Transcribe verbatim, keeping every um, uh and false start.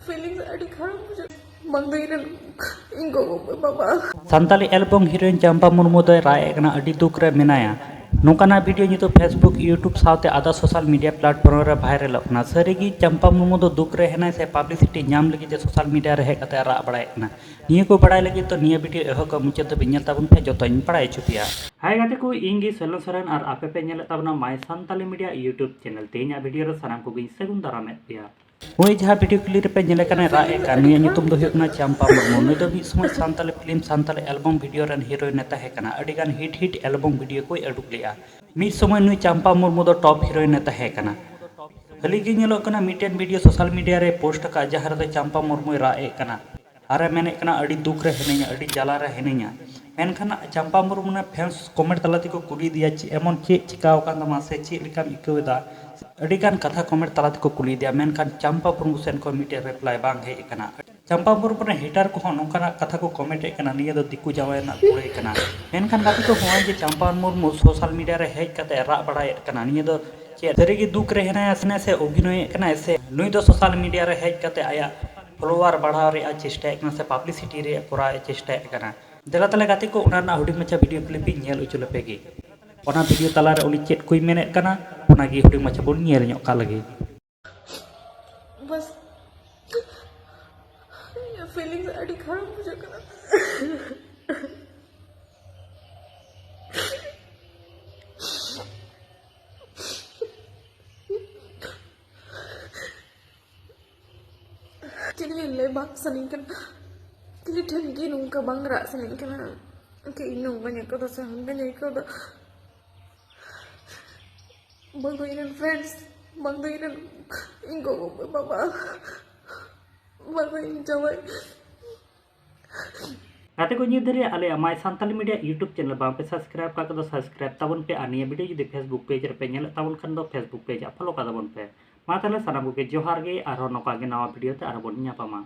Feelings ᱟᱹᱰᱤ ᱠᱷᱟᱨᱟᱯ ᱵᱩᱡᱷᱟᱹᱜ ᱠᱟᱱᱟ᱾ ᱵᱟᱝ ᱫᱚ ᱤᱧ ᱨᱮᱱ ᱤᱧ ᱜᱚᱜᱚ ᱵᱟᱵᱟ᱾ ᱥᱟᱱᱛᱟᱞᱤ ᱮᱞᱵᱚᱢ ᱦᱤᱨᱳᱭᱤᱱ ᱪᱟᱢᱯᱟ ᱢᱩᱨᱢᱩ ᱫᱚᱭ ᱨᱟᱜ ᱮᱫ ᱠᱟᱱᱟ, ᱟᱹᱰᱤ ᱫᱩᱠ ᱨᱮ ᱢᱮᱱᱟᱭᱟ᱾ ᱱᱚᱝᱠᱟᱱᱟᱜ ᱵᱷᱤᱰᱤᱭᱳ ᱱᱤᱛᱚᱜ Facebook, YouTube ᱥᱟᱶᱛᱮ ᱟᱫᱟ ᱥᱳᱥᱟᱞ ᱢᱤᱰᱤᱭᱟ ᱯᱞᱟᱴᱯᱷᱚᱨᱢ ᱨᱮ ᱵᱷᱟᱭᱨᱟᱞᱚᱜ ᱠᱟᱱᱟ᱾ ᱥᱟᱹᱨᱤᱜᱮ ᱪᱟᱢᱯᱟ ᱢᱩᱨᱢᱩ ᱫᱚ ᱫᱩᱠ ᱨᱮ ᱦᱮᱱᱟᱭ ᱥᱮ ᱯᱟᱵᱽᱞᱤᱥᱤᱴᱤ ᱧᱟᱢ ᱞᱟᱹᱜᱤᱫ ᱛᱮ ᱥᱳᱥᱟᱞ ᱢᱤᱰᱤᱭᱟ ᱨᱮ ᱦᱮᱡ ᱠᱟᱛᱮ ᱨᱟᱜ ᱵᱟᱲᱟᱭᱮᱫ ᱠᱟᱱᱟ? ᱱᱤᱭᱟᱹ ᱠᱚ ᱵᱟᱲᱟᱭ ᱞᱟᱹᱜᱤᱫ ᱛᱚ ᱱᱤᱭᱟᱹ ᱵᱷᱤᱰᱤᱭᱳ ᱮᱦᱚᱵ ᱠᱷᱚᱱ ᱢᱩᱪᱟᱹᱫ ᱫᱷᱟᱹᱵᱤᱡ ᱧᱮᱞ ᱛᱟᱵᱚᱱ ᱯᱮ, ᱡᱚᱛᱚᱧ ᱵᱟᱲᱟᱭ ᱦᱚᱪᱚ ᱯᱮᱭᱟ᱾ ᱦᱟᱭ ᱜᱟᱛᱮ ᱠᱚ, ᱤᱧ ᱜᱮ ᱥᱚᱭᱞᱚᱱ ᱥᱚᱨᱮᱱ ᱟᱨ ᱟᱯᱮ ᱯᱮ ᱧᱮᱞᱮᱫ ᱛᱟᱵᱚᱱᱟ My Santali Media YouTube channel᱾ ᱛᱮᱦᱮᱧᱟᱜ ᱵᱷᱤᱰᱤᱭᱳ ᱨᱮ ᱥᱟᱱᱟᱢ ᱠᱚᱜᱮᱧ ᱥᱟᱹᱜᱩᱱ ᱫᱟᱨᱟᱢᱮᱫ ᱯᱮᱭᱟ᱾ ᱦᱳᱭ, ᱡᱟᱦᱟᱸ ᱵᱷᱤᱰᱤᱭᱳ ᱠᱞᱤᱯ ᱨᱮᱯᱮ ᱧᱮᱞᱮ ᱠᱟᱱᱟ ᱨᱟᱜ ᱮᱫ ᱠᱟᱱ, ᱱᱩᱭᱟᱜ ᱧᱩᱛᱩᱢ ᱫᱚ ᱦᱩᱭᱩᱜ ᱠᱟᱱᱟ ᱪᱟᱢᱯᱟ ᱢᱩᱨᱢᱩ᱾ ᱱᱩᱭ ᱫᱚ ᱢᱤᱫ ᱥᱚᱢᱚᱭ Santali film, Santali album video ᱨᱮᱱ ᱦᱤᱨᱳᱭᱤᱱ ᱮ ᱛᱟᱦᱮᱸ ᱠᱟᱱᱟ᱾ ᱟᱹᱰᱤ ᱜᱟᱱ ᱦᱤᱴ ᱦᱤᱴ ᱮᱞᱵᱚᱢ ᱵᱷᱤᱰᱤᱭᱳ ᱠᱚᱭ ᱩᱰᱩᱠ ᱞᱮᱜᱼᱟ᱾ ᱢᱤᱫ ᱥᱚᱢᱚᱭ ᱱᱩᱭ ᱪᱟᱢᱯᱟ ᱢᱩᱨᱢᱩ ᱫᱚ ᱴᱚᱯ ᱦᱤᱨᱳᱭᱤᱱ ᱮ ᱛᱟᱦᱮᱸ ᱠᱟᱱᱟ᱾ ᱦᱟᱹᱞᱤ ᱜᱮ ᱧᱮᱞᱚᱜ ᱠᱟᱱᱟ, ᱢᱤᱫᱴᱮᱱ ᱵᱷᱤᱰᱤᱭᱳ ᱥᱳᱥᱟᱞ ᱢᱤᱰᱤᱭᱟ ᱨᱮ ᱯᱳᱥᱴ ᱟᱠᱟᱫ, ᱡᱟᱦᱟᱸ ᱨᱮᱫᱚ ᱪᱟᱢᱯᱟ ᱢᱩᱨᱢᱩᱭ ᱨᱟᱜ ᱮᱫ ᱠᱟᱱᱟ ᱟᱨᱮ ᱢᱮᱱᱮᱫ ᱠᱟᱱᱟ, "ᱟᱹᱰᱤ ᱫᱩᱠ ᱨᱮ ᱦᱤᱱᱟᱹᱧᱟ, ᱟᱹᱰᱤ ᱡᱟᱞᱟ ᱨᱮ ᱦᱤᱱᱟᱹᱧᱟ᱾" ᱢᱮᱱᱠᱷᱟᱱ ᱪᱟᱢᱯᱟ ᱢᱩᱨᱢᱩ ᱨᱮᱱ ᱯᱷᱮᱱᱥ ᱠᱚᱢᱮᱱᱴ ᱛᱟᱞᱟ ᱛᱮᱠᱚ ᱠᱩᱞᱤᱭᱮᱫᱮᱭᱟ, "ᱪᱮᱫ ᱮᱢᱚᱱ ᱪᱮᱫ ᱪᱤᱠᱟᱹᱣ ᱟᱠᱟᱱ ᱛᱟᱢᱟ ᱥᱮ ᱪᱮᱫ ᱞᱮᱠᱟᱢ ᱟᱹᱭᱠᱟᱹᱣ ᱮᱫᱟ?" ᱟᱹᱰᱤ ᱜᱟᱱ ᱠᱟᱛᱷᱟ ᱠᱚᱢᱮᱱᱴ ᱛᱟᱞᱟ ᱛᱮᱠᱚ ᱠᱩᱞᱤᱭᱮᱫᱮᱭᱟ, ᱢᱮᱱᱠᱷᱟᱱ ᱪᱟᱢᱯᱟ ᱢᱩᱨᱢᱩ ᱥᱮᱱ ᱠᱷᱚᱱ ᱢᱤᱫᱴᱮᱱ ᱨᱤᱯᱞᱟᱭ ᱵᱟᱝ ᱦᱮᱡ ᱟᱠᱟᱱᱟ᱾ ᱪᱟᱢᱯᱟ ᱢᱩᱨᱢᱩ ᱨᱮᱱ ᱦᱮᱴᱟᱨ ᱠᱚᱦᱚᱸ ᱱᱚᱝᱠᱟᱱᱟᱜ ᱠᱟᱛᱷᱟ ᱠᱚ ᱠᱚᱢᱮᱱᱴ ᱮᱫ ᱠᱟᱱᱟ, "ᱱᱤᱭᱟᱹ ᱫᱚ ᱫᱤᱠᱩ ᱡᱟᱶᱟᱭ ᱨᱮᱱᱟᱜ ᱠᱩᱲᱟᱹᱭ ᱠᱟᱱᱟ᱾" ᱢᱮᱱᱠᱷᱟᱱ ᱜᱟᱛᱮ ᱠᱚ, ᱱᱚᱜᱼᱚᱭ ᱡᱮ ᱪᱟᱢᱯᱟ ᱢᱩᱨᱢᱩ ᱥᱳᱥᱟᱞ ᱢᱤᱰᱤᱭᱟ ᱨᱮ ᱦᱮᱡ ᱠᱟᱛᱮ ᱨᱟᱜ ᱵᱟᱲᱟᱭᱮᱫ ᱠᱟᱱᱟ, ᱱᱤᱭᱟᱹ ᱫᱚ ᱪᱮᱫ ᱥᱟᱹᱨᱤᱜᱮ ᱫᱩᱠ ᱨᱮ ᱦᱮᱱᱟᱭᱟ ᱥᱮ, ᱥᱮ ᱚᱵᱷᱤᱱᱚᱭᱮᱫ ᱠᱟᱱᱟᱭ, ᱥᱮ ᱱᱩᱭ ᱫᱚ ᱥᱳᱥᱟᱞ ᱢᱤᱰᱤᱭᱟ ᱨᱮ ᱦᱮᱡ ᱠᱟᱛᱮ ᱟᱭᱟᱜ ᱯᱷᱚᱞᱳᱣᱟᱨ ᱵᱟᱲᱦᱟᱣ ᱨᱮᱭᱟᱜ ᱪᱮᱥᱴᱟᱭᱮᱫ ᱠᱟᱱᱟ ᱥᱮ ᱯᱟᱵᱽᱞᱤᱥᱤᱴᱤ ᱨᱮᱭᱟᱜ ᱠᱚᱨᱟᱣ ᱮ ᱪᱮᱥᱴᱟᱭᱮᱫ ᱠᱟᱱᱟ? ᱫᱮᱞᱟ ᱛᱟᱦᱞᱮ ᱜᱟᱛᱮ ᱠᱚ, ᱚᱱᱟ ᱨᱮᱱᱟᱜ ᱦᱩᱰᱤᱧ ᱢᱟᱪᱷᱟ ᱵᱷᱤᱰᱤᱭᱳ ᱠᱞᱤᱯ ᱤᱧ ᱧᱮᱞ ᱦᱚᱪᱚ ᱞᱮᱯᱮ ᱜᱮ᱾ ᱚᱱᱟ ᱵᱷᱤᱰᱤᱭᱳ ᱛᱟᱞᱟᱨᱮ ᱩᱱᱤ ᱪᱮᱫ ᱠᱚᱭ ᱢᱮᱱᱮᱫ ᱠᱟᱱᱟ, ᱚᱱᱟᱜᱮ ᱦᱩᱰᱤᱧ ᱢᱟᱪᱷᱟ ᱵᱚᱱ ᱧᱮᱞ ᱧᱚᱜ ᱠᱟᱜ ᱞᱮᱜᱮ᱾ ᱵᱟᱥ, ᱤᱧᱟᱹᱜ ᱯᱷᱤᱞᱤᱝᱥ ᱟᱹᱰᱤ ᱠᱷᱟᱨᱟᱯ ᱵᱩᱡᱷᱟᱹᱜ ᱠᱟᱱᱟ᱾ ᱪᱮᱫ ᱤᱧ ᱞᱟᱹᱭ ᱵᱟᱝ ᱥᱟᱱᱟᱧ ᱠᱟᱱᱟ᱾ ᱪᱤᱞᱤ ᱴᱷᱮᱱ ᱜᱮ ᱱᱚᱝᱠᱟ ᱵᱟᱝ ᱨᱟᱜ ᱥᱟᱱᱟᱧ ᱠᱟᱱᱟ᱾ ᱠᱤ ᱤᱧ ᱱᱚᱝᱠᱟᱧ ᱟᱹᱭᱠᱟᱹᱣ ᱫᱟ ᱥᱮ ᱦᱟᱝᱠᱟᱧ ᱟᱹᱭᱠᱟᱹᱣ ᱫᱟ᱾ ᱵᱟᱝ ᱫᱚ ᱤᱧ ᱨᱮᱱ ᱯᱷᱨᱮᱱᱰᱥ, ᱵᱟᱝ ᱫᱚ ᱤᱧ ᱨᱮᱱ, ᱤᱧ ᱜᱚᱜᱚ ᱵᱟᱵᱟ, ᱵᱟᱝ ᱫᱚ ᱤᱧ ᱡᱟᱶᱟᱭ᱾ ᱜᱟᱛᱮ ᱠᱚ, ᱱᱤᱭᱟᱹ ᱫᱷᱟᱹᱨᱤᱡ ᱟᱞᱮᱭᱟᱜ My Santali Media YouTube channel ᱵᱟᱝ ᱯᱮ subscribe ᱠᱟᱜ ᱠᱚᱫᱚ subscribe ᱛᱟᱵᱚᱱ ᱯᱮ, ᱟᱨ ᱱᱤᱭᱟᱹ ᱵᱷᱤᱰᱤᱭᱳ ᱡᱩᱫᱤ Facebook page ᱨᱮᱯᱮ ᱧᱮᱞᱮᱫ ᱛᱟᱵᱚᱱ ᱠᱷᱟᱱ ᱫᱚ Facebook page ᱟᱜ follow ᱠᱟᱛᱟᱵᱚᱱ ᱯᱮ᱾ ᱢᱟ ᱛᱟᱦᱞᱮ ᱥᱟᱱᱟᱢ ᱠᱚᱜᱮ ᱡᱚᱦᱟᱨ ᱜᱮ, ᱟᱨᱦᱚᱸ ᱱᱚᱝᱠᱟ ᱜᱮ ᱱᱟᱣᱟ ᱵᱷᱤᱰᱤᱭᱳ ᱛᱮ ᱟᱨᱦᱚᱸ ᱵᱚᱱ ᱧᱟᱯᱟᱢᱟ᱾